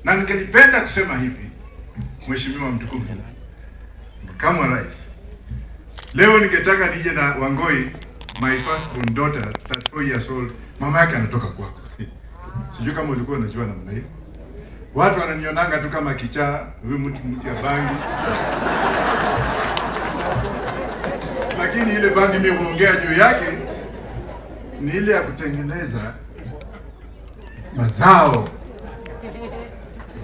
Na ningelipenda kusema hivi, Mheshimiwa mtukufu Makamu wa Rais, leo ningetaka nije na Wangoi, my first born daughter, 34 years old, mama yake anatoka kwako. Sijui kama ulikuwa unajua namna hiyo. Watu wananionanga tu kama kichaa, huyu mtu ya bangi. Lakini ile bangi mimi huongea juu yake ni ile ya kutengeneza mazao,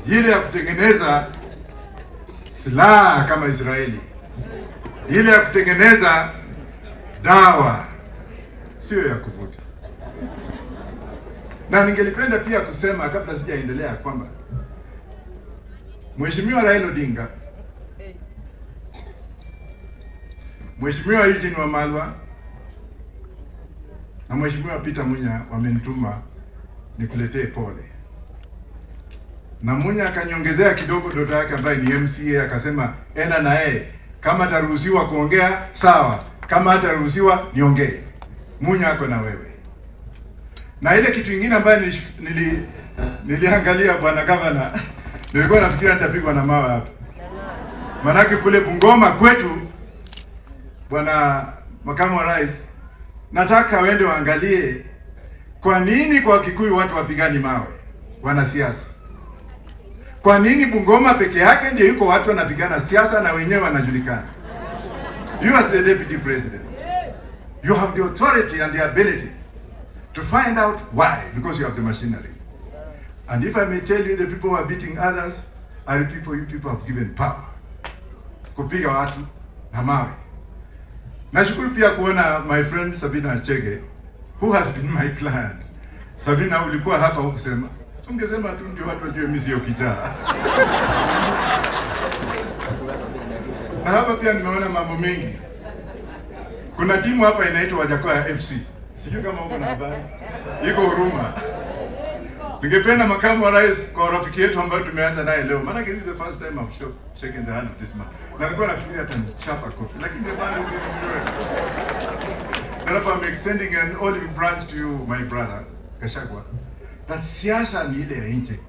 ile ya kutengeneza silaha kama Israeli, ile ya kutengeneza dawa, sio ya kuvuta. Na ningelipenda pia kusema kabla sijaendelea kwamba Mheshimiwa Raila Odinga, Mheshimiwa Eugene Wamalwa na Mheshimiwa Peter Munya wamenituma nikuletee pole. Na Munya akaniongezea kidogo dota yake ambaye ni MCA, akasema enda na yeye, kama ataruhusiwa kuongea sawa, kama hataruhusiwa niongee. Munya ako na wewe. Na ile kitu kingine ambayo niliangalia bwana governor, nilikuwa nafikiria nitapigwa na mawe hapa. Manake kule Bungoma kwetu, bwana makamu wa rais, nataka waende waangalie kwa nini kwa Kikuyu watu wapigani mawe, wanasiasa. Kwa nini Bungoma peke yake ndio yuko watu wanapigana siasa na wenyewe wanajulikana? You as the deputy president, you have the authority and the ability to find out why, because you have the machinery. And if I may tell you, the people who are beating others are the people you people have given power. Kupiga watu na mawe. Nashukuru pia kuona my friend Sabina Chege, who has been my client. Sabina, ulikuwa hapa hukusema. Ungesema tu ndio watu wajue mimi sio kichaa. Na hapa pia nimeona mambo mengi. Kuna timu hapa inaitwa Wajackoyah FC. Sijui kama uko na habari. Iko Huruma. Ningependa makamu wa rais kwa rafiki yetu ambaye tumeanza naye leo. Maana this is the first time I've shaken the hand of this man. Na nilikuwa nafikiria atanichapa kofi, lakini the man is in. Therefore I'm extending an olive branch to you, my brother Gachagua, that siasa ni ile ya nje.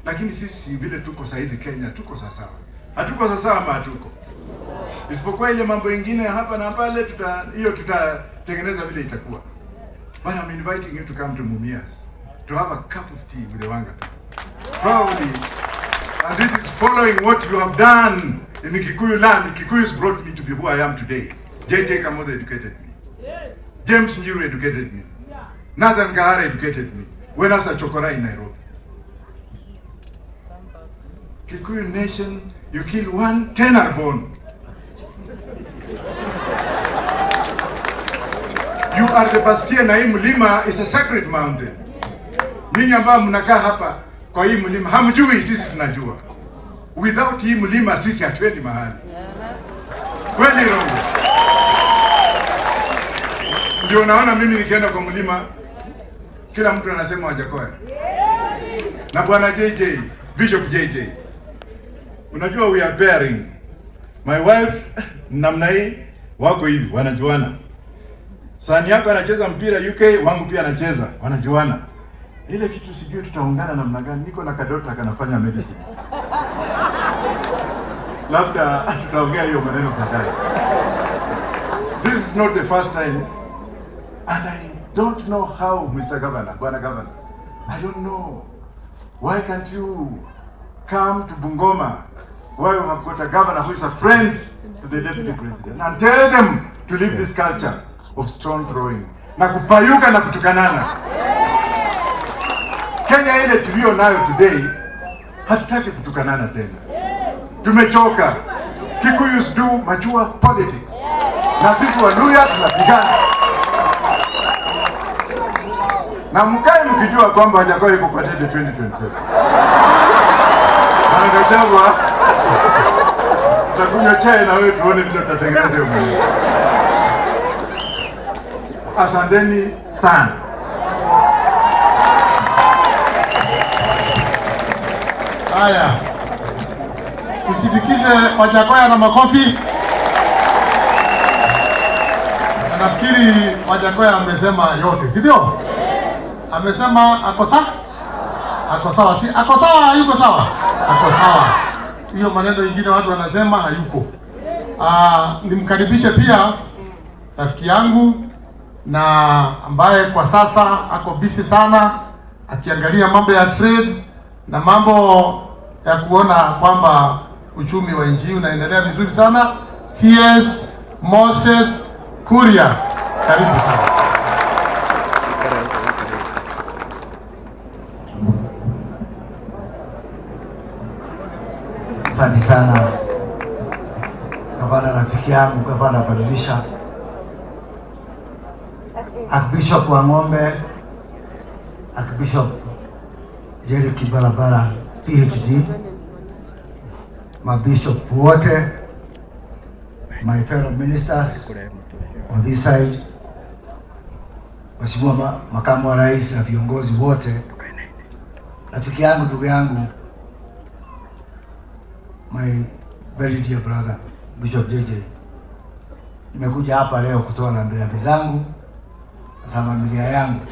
Lakini sisi vile tuko saa hizi Kenya tuko sawa. Hatuko sawa ama hatuko? Isipokuwa ile mambo ingine hapa na pale, hiyo tutatengeneza vile itakuwa. But I'm inviting you to come to Mumias to have a cup of tea with the Wanga people. Probably, and this is following what you have done in Kikuyu land. Kikuyus brought me to be who I am today. JJ Kamotho educated me. Yes. James Njiru educated me. Yeah. Nathan Kahara educated me. When I was at Chokora in Nairobi. Kikuyu nation, you kill one, 10 are born. You are the Bastia na hii mlima is a sacred mountain. Nyinyi ambao mnakaa hapa kwa hii mlima hamjui, sisi tunajua. Without hii mlima sisi hatuendi mahali. Kweli Rongo? Ndio naona mimi nikienda kwa mlima kila mtu anasema Wajackoyah. Na bwana JJ, Bishop JJ. Unajua we are pairing. My wife namna hii wako hivi wanajuana. Sani yako anacheza mpira UK, wangu pia anacheza, wanajuana. Ile kitu sijui tutaungana namna gani. Niko na kadota kanafanya medicine. Labda tutaongea hiyo maneno baadaye. This is not the first time, and I don't know how, Mr. Governor, Bwana Governor, I don't know. Why can't you come to Bungoma, where you have got a governor who is a friend to the deputy president, and tell them to leave this culture of stone throwing na kupayuka na kutukanana. Kenya ile tulio nayo today, hatutaki kutukanana tena. Tumechoka. Kikuyus do mature politics. Na sisi Waluhya tunapigana. Na mkae mkijua kwamba Wajackoyah iko kwa debe 2027. Bwana Gachagua, tutakunywa chai na wewe tuone vile tutatengeneza hiyo maneno. Asanteni sana. Haya, tusindikize Wajackoyah na makofi. Na nafikiri Wajackoyah amesema yote, si ndio? Amesema ako sawa? Ako sawa, si ako sawa, hayuko sawa? Ako sawa. Hiyo maneno ingine watu wanasema hayuko. Nimkaribishe pia rafiki yangu na ambaye kwa sasa ako busy sana akiangalia mambo ya trade na mambo ya kuona kwamba uchumi wa nchi hii unaendelea vizuri sana, CS Moses Kuria, karibu sana. Asante sana gavana, rafiki yangu gavana Badilisha, Archbishop wa Ng'ombe, Archbishop Jerry Kibarabara PhD, mabishop wote, my fellow ministers on this side, Mheshimiwa makamu wa rais na viongozi wote, rafiki yangu, ndugu yangu, my very dear brother Bishop JJ, nimekuja hapa leo kutoa rambirambi zangu za familia yangu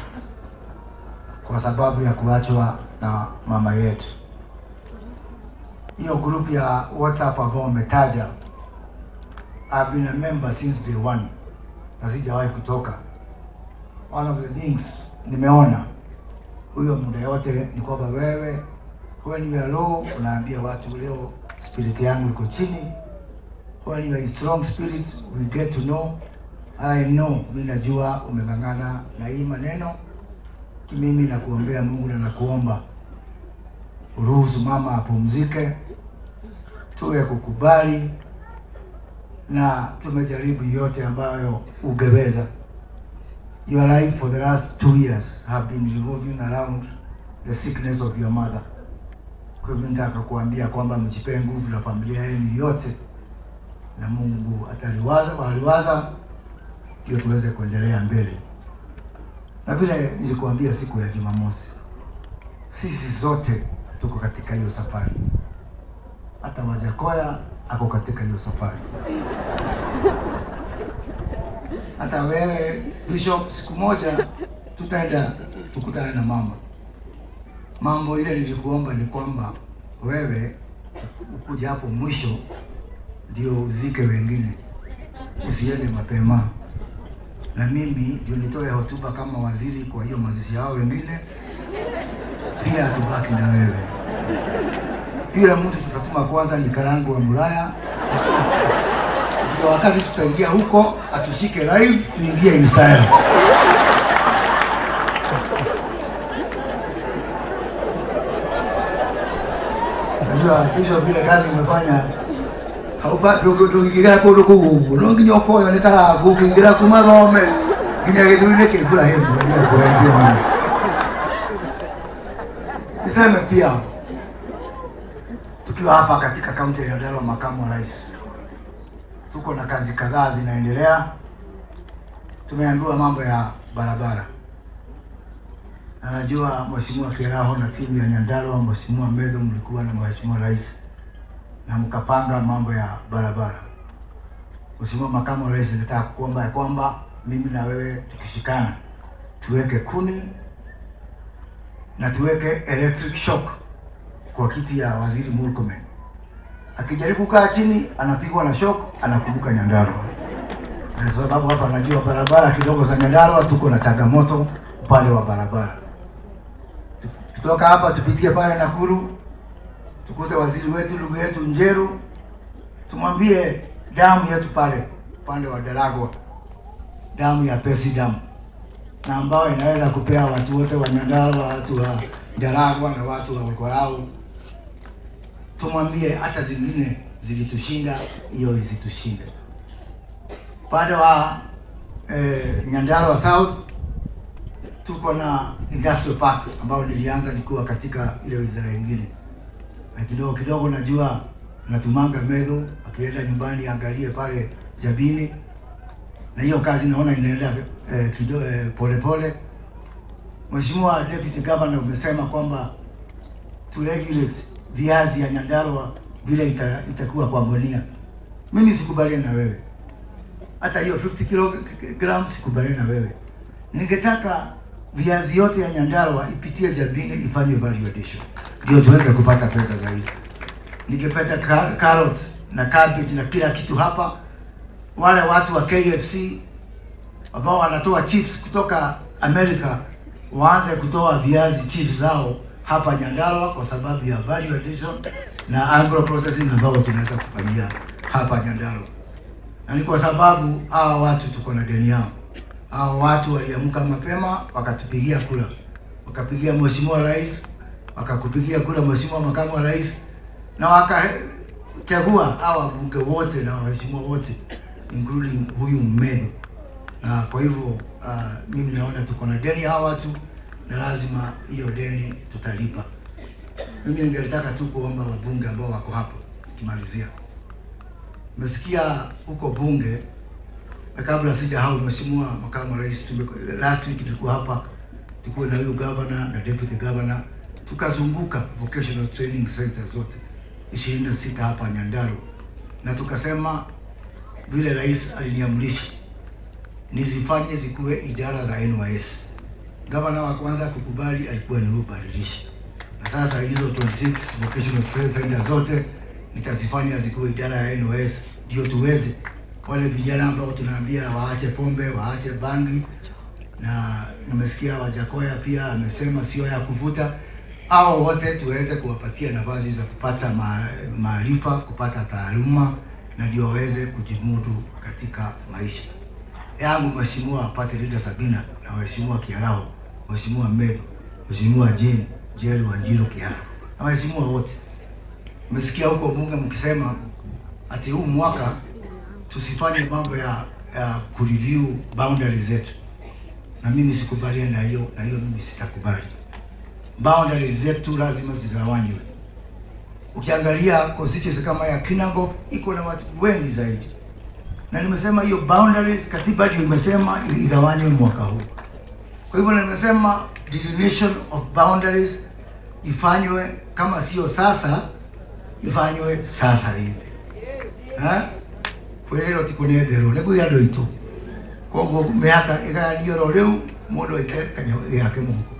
kwa sababu ya kuachwa na mama yetu. Hiyo group ya WhatsApp ambao umetaja, I've been a member since day one na sijawahi kutoka. One of the things nimeona huyo muda yote ni kwamba wewe when you are low unaambia watu leo spirit yangu iko chini. When you are in strong spirit we get to know. I know, mimi najua umeng'ang'ana na hii maneno. Mimi nakuombea Mungu na nakuomba uruhusu mama apumzike, tuwe kukubali, na tumejaribu yote ambayo ungeweza. Your life for the last 2 years have been revolving around the sickness of your mother. Kwa hivyo nataka kuambia kwamba mjipe nguvu na familia yenu yote, na Mungu ataliwaza ndio tuweze kuendelea mbele. Na vile nilikuambia siku ya Jumamosi, sisi zote tuko katika hiyo safari. Hata Wajakoya ako katika hiyo safari. Hata wewe Bishop, siku moja tutaenda tukutane na mama. Mambo ile nilikuomba ni kwamba wewe ukuja hapo mwisho ndio uzike wengine, usiende mapema. Na mimi ndio nitoe hotuba kama waziri kwa hiyo mazishi yao wengine, pia tubaki na wewe. Yule mtu tutatuma kwanza ni Karangu wa Muraya, ndio wakati tutaingia huko atushike live, tuingie in style. Najua Bishop bila kazi umefanya haupa ndukingira kundu kuu uguo no nginya ukoywo ni Karangu ukiingira kuma thome nginya gĩthũri-inĩ kĩa Ibrahim nĩekũendia mũno. Niseme pia tukiwa hapa katika kaunti ya Nyandarua, makamu wa rais, tuko na kazi kadhaa zinaendelea. Tumeambiwa mambo ya barabara, na najua Mheshimiwa Keraho na timu ya Nyandarua, Mheshimiwa Medho, mlikuwa na Mheshimiwa Rais na mkapanga mambo ya barabara. Mheshimiwa Makamu wa Rais, nataka kuomba ya kwamba mimi na wewe tukishikana tuweke kuni na tuweke electric shock kwa kiti ya Waziri Murkomen. Akijaribu kukaa chini anapigwa na shock, anakumbuka Nyandarua. Kwa sababu hapa najua barabara kidogo za Nyandarua tuko na changamoto upande wa barabara. Kutoka hapa tupitie pale Nakuru, tukute waziri wetu ndugu yetu Njeru, tumwambie damu yetu pale upande wa Daragwa, damu ya Pesi damu, na ambayo inaweza kupea watu wote wa Nyandarua, watu wa Daragwa na watu wa Olkalou. Tumwambie hata zingine zilitushinda, hiyo isitushinde. Upande wa Nyandarua South tuko na industrial park ambao nilianza nikiwa katika ile wizara nyingine. Na kidogo kidogo najua natumanga Medho akienda nyumbani angalie pale Jabini, na hiyo kazi naona inaenda kidogo pole pole. Mheshimiwa Deputy Governor, umesema kwamba to regulate viazi ya Nyandarua vile itakuwa kwa gunia. Mimi sikubaliani na wewe. Hata hiyo 50 kilograms sikubaliani na wewe. Ningetaka Viazi yote ya Nyandarua ipitie Njabini ifanywe value addition, ndio tuweze kupata pesa zaidi. Ningepata carrots na cabbage na kila kitu hapa. Wale watu wa KFC ambao wanatoa chips kutoka Amerika waanze kutoa viazi chips zao hapa Nyandarua kwa sababu ya value addition na agro processing ambao tunaweza kufanyia hapa Nyandarua. Na ni kwa sababu hawa watu tuko na deni yao. Hawa watu waliamka mapema wakatupigia kura, wakapigia Mheshimiwa Rais, wakakupigia kura Mheshimiwa Makamu wa Rais, na wakachagua hawa wabunge wote na waheshimiwa wote including huyu Methu. Na kwa hivyo mimi naona tuko na deni hawa watu na lazima hiyo deni tutalipa. Mimi ningetaka tu kuomba wabunge ambao wako hapo, tukimalizia, mesikia huko bunge, na kabla sijasahau, Mheshimiwa Makamu wa Rais, last week nilikuwa hapa, tukuwa na huyu governor na deputy governor, tukazunguka vocational training center zote 26 hapa Nyandarua, na tukasema vile rais aliniamrisha nizifanye zikuwe idara za NYS. Gavana wa kwanza kukubali alikuwa ni huyu Badilisha, na sasa hizo 26 vocational training center zote nitazifanya zikuwe idara ya NYS, ndio tuweze wale vijana ambao tunaambia waache pombe, waache bangi, na nimesikia Wajackoyah pia amesema sio ya kuvuta, hao wote tuweze kuwapatia nafasi za kupata maarifa, kupata taaluma na ndio waweze kujimudu katika maisha yangu. Mheshimiwa Party Leader Sabina na Mheshimiwa Kiaraho, Mheshimiwa Methu, Mheshimiwa Jane Jerry Wanjiru Kihara na waheshimiwa wote, mmesikia huko bunge mkisema ati huu mwaka tusifanye mambo ya kureview boundaries zetu, na mimi sikubaliani na hiyo, na hiyo mimi sitakubali. Boundaries zetu lazima zigawanywe. Ukiangalia constituency kama ya Kinangop iko na watu wengi zaidi, na nimesema hiyo boundaries, katiba ndio imesema igawanywe mwaka huu. Kwa hivyo nimesema delineation of boundaries ifanywe, kama sio sasa, ifanywe sasa hivi, eh kwĩrĩrwo ti kũnengerwo nĩ kwĩ andũ aitũ, koguo mĩhaka ĩgayanio ro rĩu mũndũ aike kanyamũ yake mũhuko.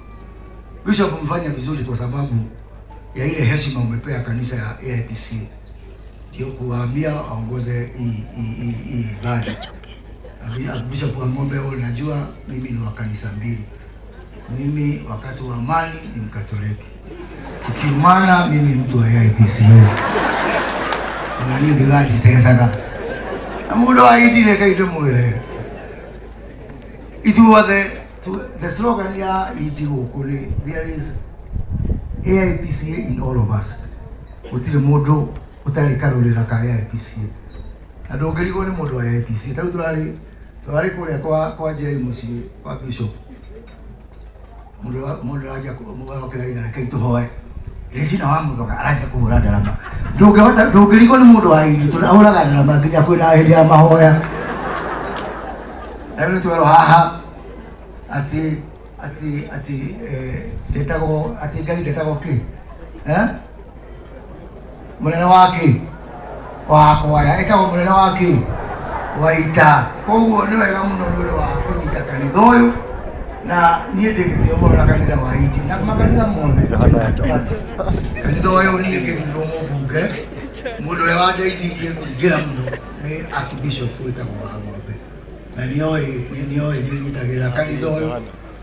Bishop, mfanya vizuri kwa sababu ya ile heshima umepea kanisa ya AIPCA, ndio kuwaambia aongoze hii ibada. Bishop wa Ng'ombe, wewe unajua mimi ni wa kanisa mbili. Mimi wakati wa amani ni Mkatoliki, kikiumana mimi mtu wa AIPCA ona niĩ ngĩgandicecaga na mũndũ wa indire kainde mwĩre ithuothe the slogan ya indi gũkũ nĩ "There is AIPCA in all of us." Gũtirĩ mũndũ ũtarĩ karũrĩra ka AIPCA na ndũngĩrigwo nĩ mũndũ wa AIPCA. Ta rĩu tũrarĩ kũrĩa kwa Njei mũciĩ kwa bishop, mũndũ aranjia mũgokĩra iga reke tũhoe Regina wa Muthoka aranjia kũhũra ndarama, ndũngĩhota ndũngĩrigwo nĩ mũndũ wa indi tondũ ahũraga ndarama nginya kwĩna hĩndĩ ya mahoya. Na rĩu nĩtwerwo haha atĩ ndetagwo atĩ Ngai ndetagwo kĩ, eh, mũnene wa kĩ wa kwaya, ĩtagwo mũnene wa kĩ wa ita. Koguo nĩ wega mũno nĩ ũndũ wa kũnyita kanitha ũyũ, na niĩ ndĩ gĩtĩo mũno na kanitha wa indi na makanitha mothe. Kanitha ũyũ niĩ ngĩthurwo mũmbunge, mũndũ ũrĩa wandeithirie kũingĩra mũno nĩ Archbishop wĩtagwo wa Ng'ombe, na nĩoĩ nĩ nyitagĩrĩra kanitha ũyũ,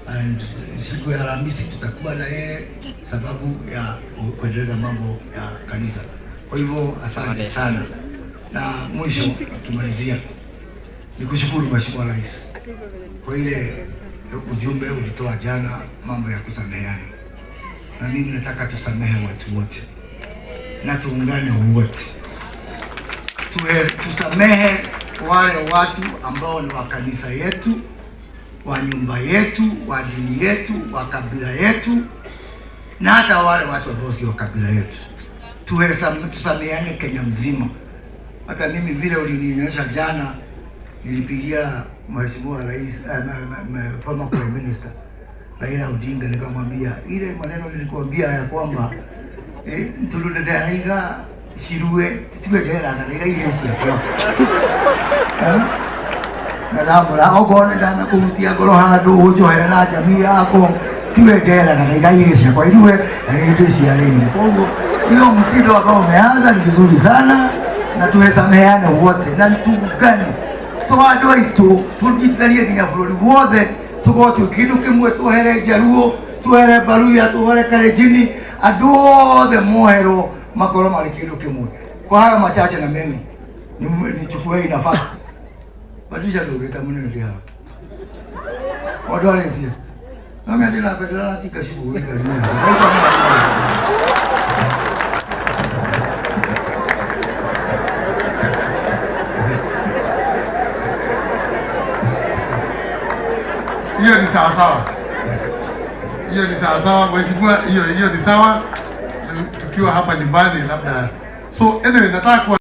and siku ya Alhamisi tutakuwa na yeye sababu ya kuendeleza mambo ya kanisa. Kwa hivyo asante sana, na mwisho kimalizia nikushukuru Mheshimiwa Rais kwa ile ujumbe ulitoa jana, mambo ya kusameheana, na mimi nataka tusamehe watu wote na tuungane wote, tusamehe wale watu ambao ni wa kanisa yetu, wa nyumba yetu, wa dini yetu, wa kabila yetu, na hata wale watu ambao sio kabila yetu. Tusameheane Kenya mzima. Hata mimi vile ulinionyesha jana, nilipigia Mheshimiwa Rais, former Prime Minister Raila Odinga, nikamwambia ile maneno nilikuambia ya kwamba turudedaiga cirue tuwe nderaga iga ihe ciakwa. Eh? Na ndamwĩra okorwo nĩ ndanakũhutia ngoro handũ ũnjohere na jamii yako tiwe nderaga na igai ciakwa iruwe na nĩ ndĩciarĩire. Koguo hiyo mtindo ambao umeanza ni vizuri sana, na tuhesameheane wote na tuungane to andũ aitũ tũnyitithanie nginya bũrũri wothe tũkorwo twĩ kĩndũ kĩmwe, tuohere Njaruo, tuohere Baruya, tuohere Kalenjini, andũ othe moherwo makorwo marĩ kĩndũ kĩmwe. Kwa hayo machache na mengi, nichukue hii nafasi badilisha ndũgĩta mũnene ndĩ haha ũndũ arĩtie no mĩatĩ na bendera na tinga cibugu. Hiyo ni sawa sawa, hiyo ni sawa sawa mheshimiwa, hiyo hiyo ni sawa. Tukiwa hapa nyumbani labda. So anyway, nataka kuwa